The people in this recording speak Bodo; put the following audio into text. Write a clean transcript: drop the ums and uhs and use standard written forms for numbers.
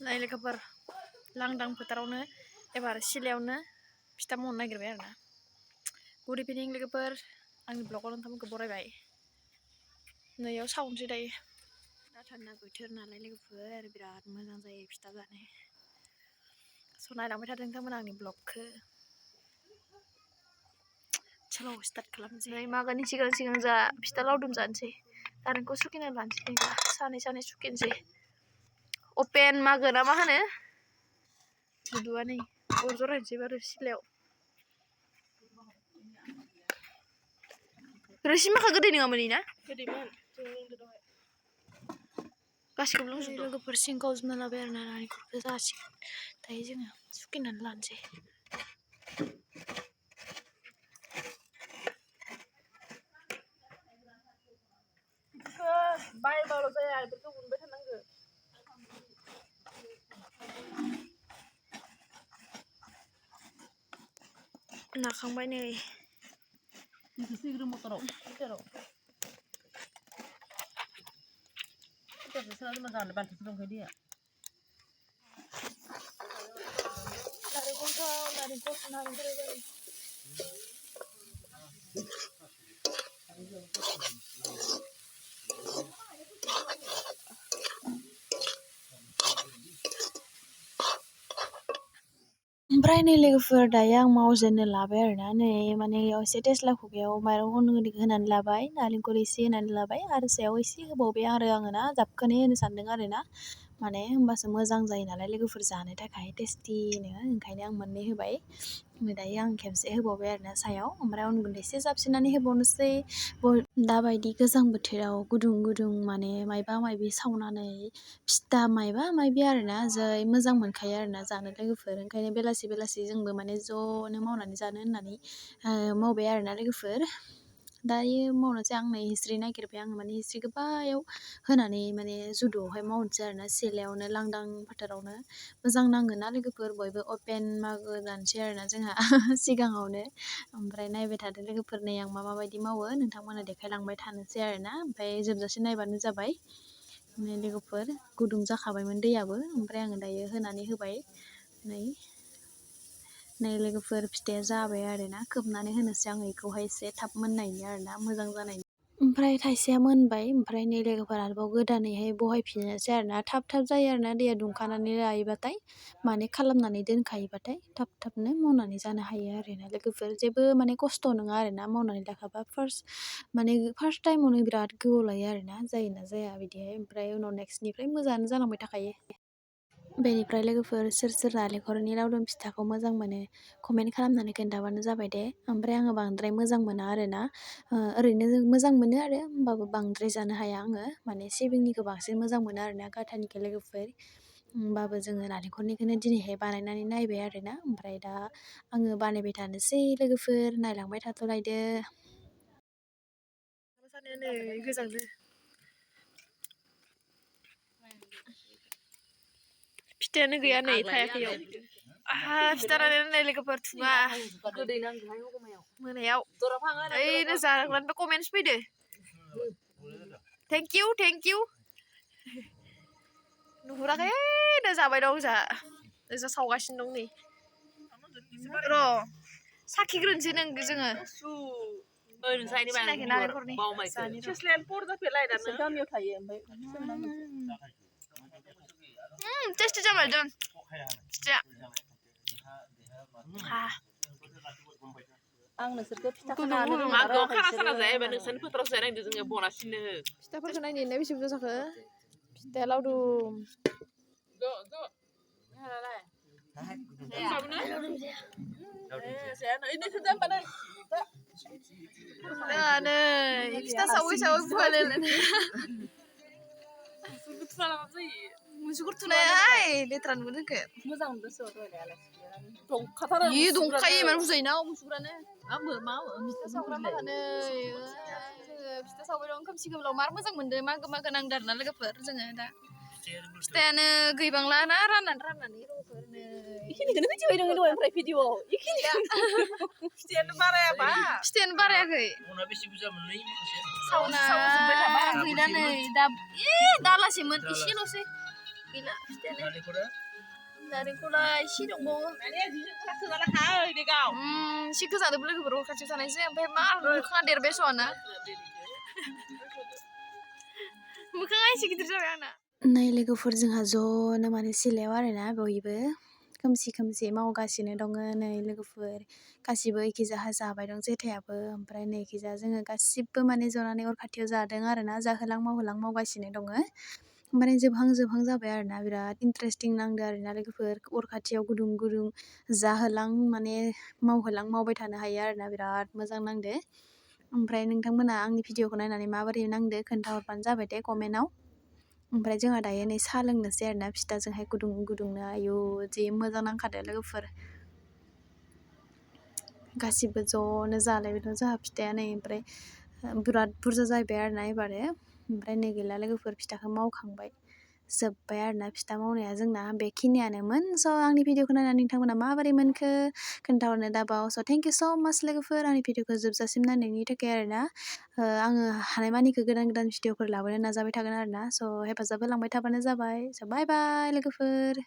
Nah, logoफोर लांदां फोथारावनो एबार सिलायावनो फिथा मावनो नागिरबाय आरोना। गुड इभिनिं लोगोफोर, आंनि ब्लगाव नोंथांमोनखौ बरायबाय। नैयाव सावनोसै दायो। दा थान्दा बोथोर नालाय लोगोफोर बिराद मोजां जायो फिथा जानो। स' नायलांबाय थादों नोंथांमोना आंनि ब्लगखौ। चलो स्टार्ट खालामनोसै। मागोनि सिगां सिगां जा फिथा लावदुम जानोसै। नारेंखल सुखिना लानोसै दा सानै सुखिनोसै। अपेन मागो ना मा होनो? गुदुआ नै अर जरायनोसै बारु सिलायाव। रोसिमाखा गोदै नङामोन ना? गोदैमोन। गासिखौबो लोंजोबदों। लोगोफोर सिंखाव जोबना लाबाय आरोना नारेंखलखौ जासिगोन। दायो जोङो सुखिनानै लानोसै। बायबाल' जाया बेफोरखौ उनबाय थानांगो। नाखांबाय नै। मटराव ओमफ्राय नै लोगोफोर दायो आं मावजेननो लाबाय आरोना। नै माने इयाव एसे टेस्ला खुगायाव माइरं होनानै लाबाय, नालेंखर एसे होनानै लाबाय आरो सायाव एसे होबावबाय आङो ना जाबखोनै होनो सानदों आरो ना। माने होमबासो मोजां जायो नालाय लोगोफोर जानो थाखाय टेस्टिनो, ओंखायनो आं मोननै होबाय। दायो आं खेबसे होबावबाय आरोना सायाव, ओमफ्राय अन गुन्दै एसे जाबसिननानै होबावनोसै। दाबायदि गोजां बोथोराव गुदुं गुदुं माने मायबा मायबि सावनानै फिथा मायबा मायबि आरोना जै मोजां मोनखायो आरोना जानो लोगोफोर। ओंखायनो बेलासि बेलासि जोंबो माने ज'नो मावनानै जानो होननानै मावबाय आरोना लोगोफोर। दायो मावनोसै आं नै हिस्रि नागिरबाय आङो, माने हिस्रि गोबायाव होनानै माने जुदुआवहाय मावनोसै आरोना सिलायावनो लांदां फोथारावनो। मोजां नाङोना लोगोफोर, बयबो अपेन मागो जानोसै आरोना जोंहा सिगाङावनो। ओमफ्राय नायबाय थादो लोगोफोर, नै आं माबायदि मावो नोंथांमोना देखायलांबाय थानोसै आरोना। ओमफ्राय जोबजासे नायबानो जाबाय। नै लोगोफोर गुदुं जाखाबायमोन दैयाबो, ओमफ्राय आङो दायो होनानै होबाय। नै लोगोफोर फिथाया जाबाय आरोना, खोबनानै होनोसै आं बेखौहाय एसे थाब मोननायनि आरोना, मोजां जानायनि। ओमफ्राय थाइसेया मोनबाय, ओमफ्राय नै लोगोफोर आरोबाव गोदानैहाय बहायफिननोसै आरोना। थाब थाब जायो आरोना दैया दुंखानानै लायोबाथाय, माने खालामनानै दोनखायोबाथाय थाब थाबनो मावनानै जानो हायो आरोना लोगोफोर। जेबो माने खस्थ' नङा आरोना मावनानै लाखाबा। फार्स्ट टाइमावनो बिराद गोबाव लायो आरोना, जायोना जाया बिदिहाय। ओमफ्राय उनाव नेक्स्टनिफ्राय मोजाङानो जालांबाय थाखायो। बेनिफ्राय लोगोफोर सोर सोर नालेंखरनि लावदुम फिथाखौ मोजां मोनो कमेन्ट खालामनानै खोन्थाबानो जाबाय दे। ओमफ्राय आङो बांद्राय मोजां मोना आरोना, ओरैनो मोजां मोनो आरो होमबाबो बांद्राय जानो हाया आङो। माने सिबिंनिखौ बांसिन मोजां मोनो आरोना गाथानिखौ लोगोफोर। होमबाबो जोङो नालेंखरनिखौनो दिनैहाय बानायनानै नायबाय आरोना। ओमफ्राय दा आङो बानायबाय थानोसै लोगोफोर, नायलांबाय थाथ'लायदो। गोजांदो फिथायानो गैया नै थायाखैयाव। फिथानानै नै लोगोफोर थुङा मोनायाव ओइनो जाग्रानिफ्राय कमेन्टस फैदो। थेंक इउ नुहुराखै दा जाबाय दं जा सावगासिनो दं नै। र' साखिग्रोनोसै जोङो। सिनायखै नारेंखलनि गामियाव थायो। टेस्टि जामारदों फिथाया। आं नोंसोरखौ फिथाखौ मागोआव खाना साना जायाबा नोंसोरनि फोथारावसो जानाय नायदों जोङो बनासिनो। फिथाफोरखौ नायनो होननाय बेसेबुरजा जाखो? फिथाया लावदुम। नै फिथा सावै सावै मुसुगुर थुनायाहाय लेथ्रा नुगोन जोंखो। मोजां मोनदों दंखायो इमान बुरजायैनो मुसुगुरानो। आंबो फिथा सावग्रा माखानै जोङो फिथा सावबाय दं खोमसि खोमलाव। मार मोजां मोनदों, मागो नांदों आरोना लोगोफोर जोङो दा। फिथायानो गैबांला ना राननानै र'फोरनो बेखिनिखौनो मिथिबाय दङ दहायनिफ्राय भिडिअ'आव। फिथायानो बारायाखै। सावना गैला नै दा दालासेमोन एसेल'सै। gila फिथाइयानो नारेंखला एसे दंबावो एसे गोजानबो लोगोफोर अर खाथियाव थानायसै ओमफ्राय मा मोखाङा देरबाय स'आनो मोखाङा एसे गिदिर जाबाय आंना नै लोगोफोर जोंहा ज'नो माने सिलायाव आरोना बयबो खोमसि मावगासिनो दङ नै लोगोफोर गासिबो एखिजाहा जाबाय दं जेथायाबो ओमफ्राय नै एखिजा जोङो गासिबो माने जनानै अर खाथियाव जादों आरोना जाहोलां मावहोलां मावगासिनो दङ ओमफ्राय जोबहां जाबाय आरोना बिराद इन्टारेस्टिं नांदो आरोना लोगोफोर अर खाथियाव गुदुं जाहोलां माने मावहोलां मावबाय थानो हायो आरोना बिराद मोजां नांदो ओमफ्राय नोंथांमोना आंनि भिडिअखौ नायनानै माबोरै नांदो खोन्थाहरबानो जाबाय दे कमेन्टआव ओमफ्राय जोंहा दायो नै साहा लोंनोसै आरोना फिथाजोंहाय गुदुंनो आयु जि मोजां नांखादो लोगोफोर गासिबो ज'नो जालायबाय दं जोंहा फिथाया नै ओमफ्राय बिराद बुरजा जाहैबाय आरोना एबारो ओमफ्राय नै गैला लोगोफोर फिथाखौ मावखांबाय जोब्बाय आरोना फिथा मावनाया जोंना बेखिनियानोमोन स' आंनि भिडिअखौ नायनानै नोंथांमोना माबोरै मोनखो खोन्थाहरनो दाबाव स' थेंक इउ स' माच लोगोफोर आंनि भिडिअखौ जोबजासिम नायनायनि थाखाय आरोना आङो हानायमानिखौ गोदान भिडिअफोर लाबोनो नाजाबाय थागोन आरोना स' हेफाजाब होलांबाय थाबानो जाबाय स' बाय बाय लोगोफोर